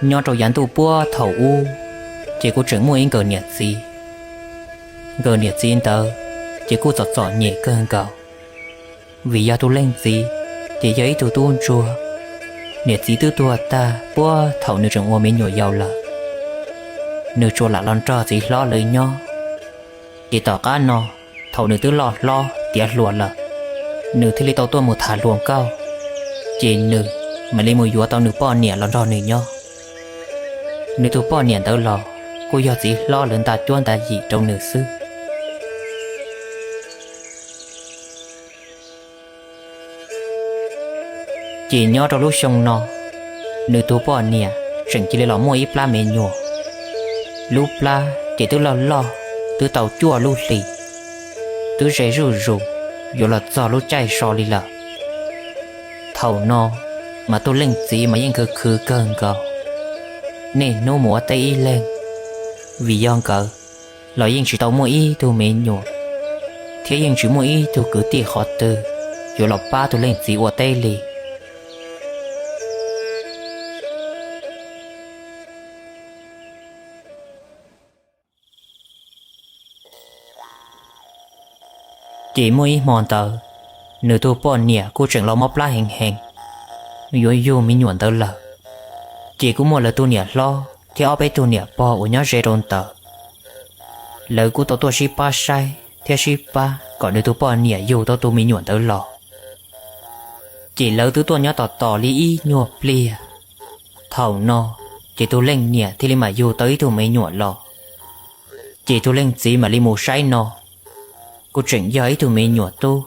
Nyob rau yav ntuj puag thaum ub, ces kuj tseem muaj ib nkawm niam txiv. Nkawm niam txiv ntawd ces kuj txom txom nyem kawg nkaus, vim yog tus leej txiv ces yog ib tug tub ntsuag. Niam txiv twb tuag tag puag thaum nws tseem ua me nyuam yaus lawm, nws tsuas lam los nrog txiv hlob lawv nyob. Ces tom qab no, thaum nws twb loj hlob tiav hluas lawm, nws thiaj li tau tuaj mus tham hluas nkauj, ces nws mam li mus yuav tau nws poj niam los nrog nws nyob. Nws tus poj niam ntawd los kuj yog txiv hlob lawv nta cuab nta yim rau nws xwb. Ces nyob rau lub xyoo no, nws tus poj niam tseem cia li los muaj ib plab me nyuam. Lub plab ces twb loj loj, twb tau cuaj lub hlis, twb ze zuj zus yuav los txog lub caij so li lawm. Thaum no mas tus leej txiv mas yeej khwv khwv kawg nkaus, niaj hnub mus ua teb ib leeg, vim yog nkawd los yeej tsis tau muaj ib tug me nyuam, thiab yeej tsis muaj ib tug kwv tij qhov twg yuav los pab tus leej txiv ua teb li. Ces muaj ib hmo ntawd, nws tus poj niam kuj tseem los mob plab heev heev, yuav yug me nyuam ntawd lawm. Ces kuj muaj lawv tus niam hlob thiab ob peb tug niam pog uas nyob ze rau ntawd, lawv kuj tau tuaj sib pab saib thiab sib pab kom nws tus poj niam yug tau tus me nyuam ntawd los. Ces lawv twb tuaj nyob tos tos li ib nyuag pliag. Thaum no, ces tus leej niam thiaj li mam yug tau ib tug me nyuam los. Ces tus leej txiv mam li mus saib no, kuj tseem yog ib tug me nyuam tub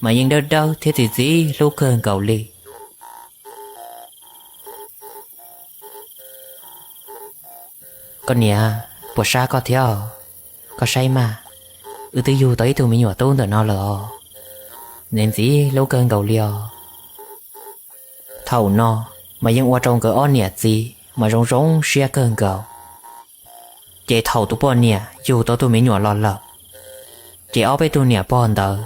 mas yeej dawb dawb thiab txi txiv hlub kawg nkaus li. Koj niam, puas sab koj thiab? Koj saib mas, wb twb yug tau ib tug me nyuam tub ntawm no lawm os. Ntxim hlub kawg nkaus li os. Thaum no mas yeej ua rau nkawd ob niam txiv mas zoo zoo siab kawg nkaus. Ces thaum tus poj niam yug tau tus me nyuam los lawm, ces ob peb tug niam pog ntawd,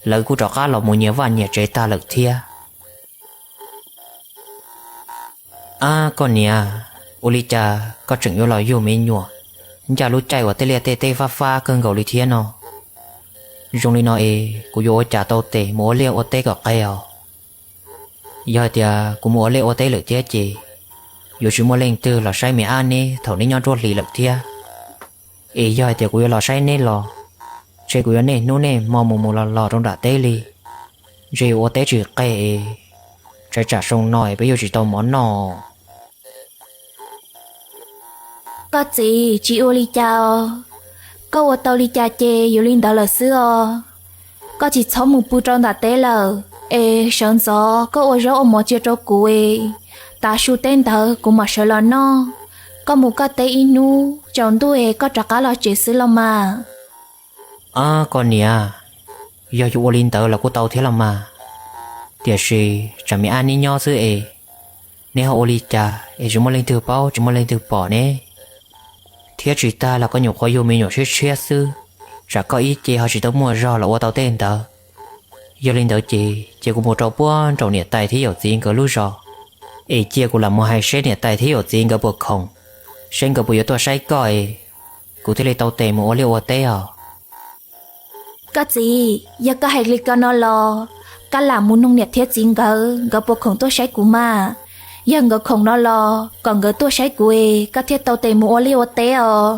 lawv kuj rov qab los mus nyias vaj nyias tsev tag lawm thiab. Ab koj niam, ua li cas koj tseem yuav los yug me nyuam ncaj lub caij uas tej liaj tej teb fab fab kawg nkaus li thiab no? Zoo li no es kuv yuav ua cas tau tes mus ua liaj ua teb kom qe os? Yog hais tias kuv mus ua liaj ua teb lawm thiab ces yuav tsis muaj leej twg los saib me ab neb thaum neb nyob nruab hlis lawm thiab. Es yog hais tias kuv yuav los saib neb los, ntshe kuv yuav niaj hnub niaj hmo mus mus los los rau nram teb li. Ntshe yuav ua teb tsis qe es, tsam tsam zoo no es peb yuav tsis tau mov noj. Koj txiv, tsis ua li cas os. Koj ua tau li cas ces yuav li ntawd lawm xwb os. Koj tsis txhob mus pw rau nram teb lawm, es sawv ntxov koj ua zaub ua mov cia rau kuv es, tav su teb ntawd kuv mam sawv los noj. Koj mus koj teb ib hnub, tsaus ntuj es koj rov qab los tsev xwb los mas. Ab koj niam, yog yuav ua li ntawd los kuj tau thiab los mas, tiam sis tsam me ab neb nyob xwb es, neb ho ua li cas es tsis muaj leej twg paub tsis muaj leej twg pom ne? Thiab tsis tag los koj nyuam qhuav yug me nyuam tshiab tshiab xwb, tsam koj ib ce ho tsis tau muaj zog los ua tau tej ntawd. Yog li ntawd ces cia kuv mus rau puag nraum niam tais thiab yawm txiv nkawd lub zos, es cia kuv lam mus hais seb niam tais thiab yawm txiv nkawd puas khoom, seb nkawd puas yuav tuaj saib koj es, kuv thiaj li tau tes mus ua liaj ua teb os. Koj txiv, yog koj hais li ko no los, koj lam mus noog niam thiab txiv nkawd, nkawd puas khoom tuaj saib kuv mas. Yog nkawd khoom no los kom nkawd tuaj saib kuv es koj thiaj tau tes mus ua liaj ua teb os.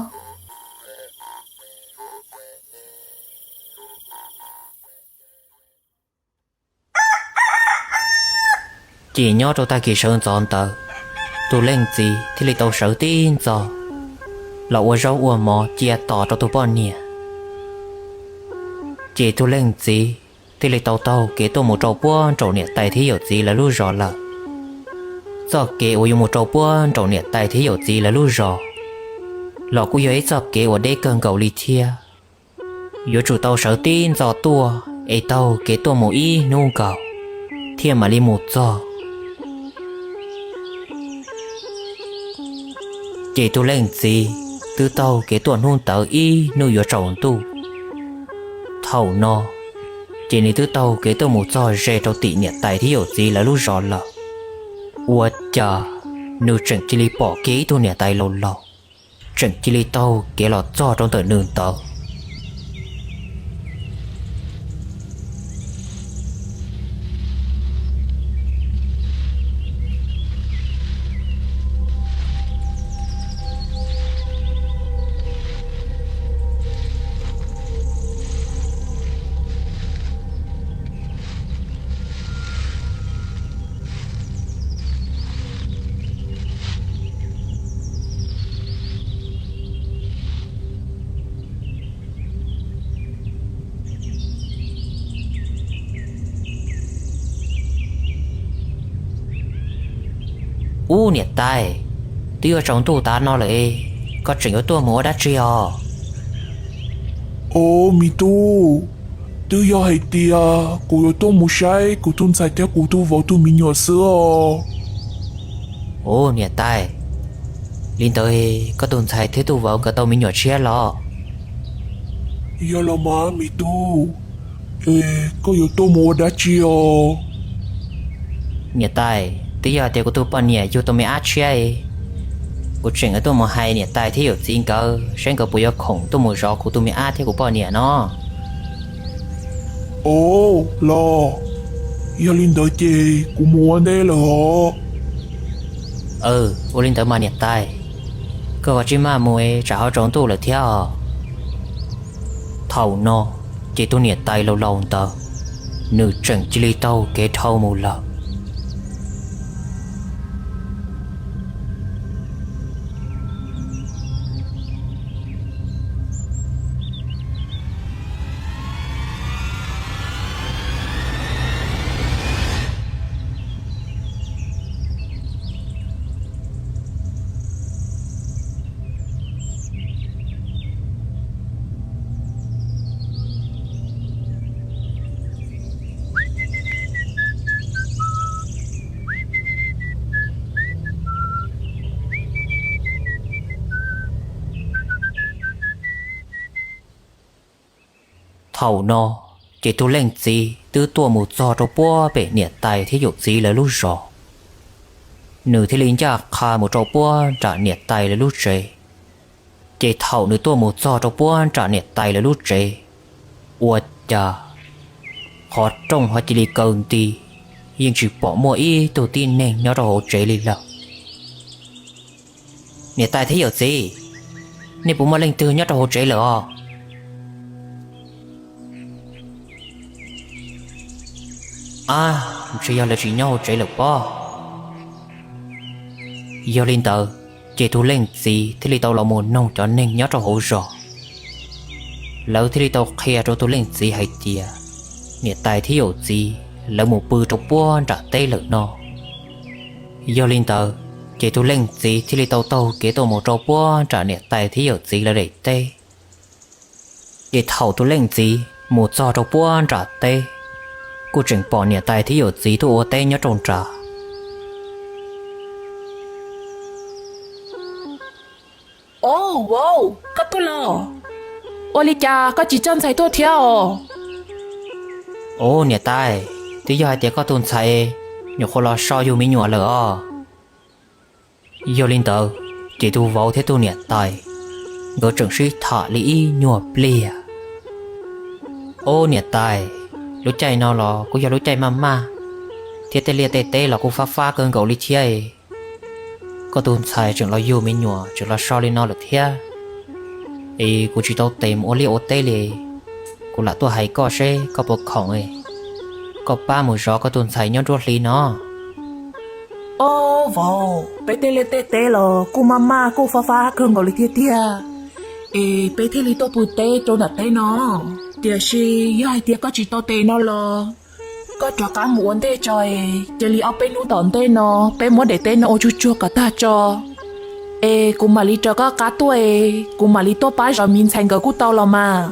Ces nyob rau tag kis sawv ntxov ntawd, tus leej txiv thiaj li tau sawv tib ntxov los ua zaub ua mov cia tos rau tus poj niam. Ces tus leej txiv thiaj li tau taug kev tuaj mus rau puag nraum niam tais thiab yawm txiv lawv lub zos lawm. Txoj kev uas yuav mus rau puag nraum niam tais thiab yawm txiv lawv lub zos los kuj yog ib txoj kev uas deb kawg nkaus li thiab. Yuav tsum tau sawv tib ntxov tuaj es taug kev tuaj mus ib hnub nkaus thiaj mam li mus txog. Ces tus leej txiv twb taug kev tuaj hnub ntawd ib hnub yuav tsaus ntuj. Thaum no, ces nws twb taug kev tuaj mus txog ze rau tim niam tais thiab yawm txiv lawv lub zos lawm. Ua cas nws tseem cia li pom kiag ib tug niam tais laus laus tseem cia li taug kev los txog rau ntawm nws ntawd. Ub niam tais, twb yuav tsaus ntuj tav no lawm, koj tseem yuav tuaj mus ua dab tsi os? Os me tub, twb yog hais tias kuv yuav tuaj mus saib kuv tus ntxhais thiab kuv tus vauv tus me nyuam xwb os. Ub niam tais, li ntawd koj tus ntxhais thiab tus vauv nkawd tau me nyuam tshiab los? Yog los mas me tub, es koj yuav tuaj mus ua dab tsi os? Niam tais, twb yog hais tias kuv tus poj niam yug tau me ab tshiab, kuv tseem tuaj mus hais niam tais thiab yawm txiv nkawd saib nkawd puas yuav khoom tuaj mus zov kuv tus me ab thiab kuv poj niam no. Os los, yog li ntawd ces kuv mus ua ntej lawm os. Ua li ntawd mas niam tais, koj ua tsis maj mus, tsam ho tsaus ntuj lawm thiab os. Thaum no ces tus niam tais laus laus ntawd, nws tseem cia li taug kev dhau mus lawm. Thaum no ces tus leej txiv twb tuaj mus txog rau puag pem niam tais thiab yawm txiv lawv lub zos. Nws thiaj li ncaj qha mus rau puag nram niam tais lawv lub tsev. Ces thaum nws tuaj mus txog rau puag nram niam tais lawv lub tsev, ua cas qhov rooj ho cia li kaw nti, yeej tsis pom muaj ib tug tib neeg nyob rau hauv tsev li lawm. Niam tais thiab yawm txiv, nej puas muaj leej twg nyob rau hauv tsev lawm os? Ab, ntshe yog lawv tsis nyob hauv tsev lawm pob. Yog li ntawd, ces tus leej txiv thiaj li tau los mus noog cov neeg nyob rau hauv zos. Lawv thiaj li tau qhia rau tus leej txiv hais tias niam tais thiab yawm txiv lawv mus pw rau puag nram teb lawm no. Yog li ntawd, ces tus leej txiv thiaj li tau taug kev tuaj mus rau puag nram niam tais thiab yawm txiv lawv daim teb. Ces thaum tus leej txiv mus txog rau puag nram teb, kuj tseem pom niam tais thiab yawm txiv tuaj ua teb nyob rau nram. Au, vauv, koj tuaj los? Ua li cas koj tsis coj ntxhais tuaj thiab os? Au niam tais, twb yog hais tias koj tus ntxhais nyuam qhuav los so yug me nyuam lawm os. Yog li ntawd, ces tus vauv thiab tus niam tais nkawd tseem sib tham li ib nyuag pliag. Au niam tais, lub caij no los kuj yog lub caij maj maj, thiab tej liaj tej teb los kuj fab fab kawg nkaus li thiab. Koj tus ntxhais tseem los yug me nyuam tseem los so li no lawm thiab, es kuv tsis tau tes mus ua liaj ua teb li. Kuv lam tuaj hais koj seb koj puas khoom, koj pab mus zov koj tus ntxhais nyob nruab hli no. Au vauv, peb tej liaj tej teb los kuj maj maj kuj fab fab kawg nkaus li tiag tiag, es peb thiaj li tuaj pw teb rau nram teb no. Tiam sis yog hais tias koj tsis tau tes no los koj rov qab mus ua ntej tso, cia li ob peb hnub tom ntej no peb muab daim teb no ua tsuag tsuag kom tag tso, es kuv mam li rov qab tuaj, kuv mam li tuaj pab zov me ntxhais nkawd kuj tau los mas.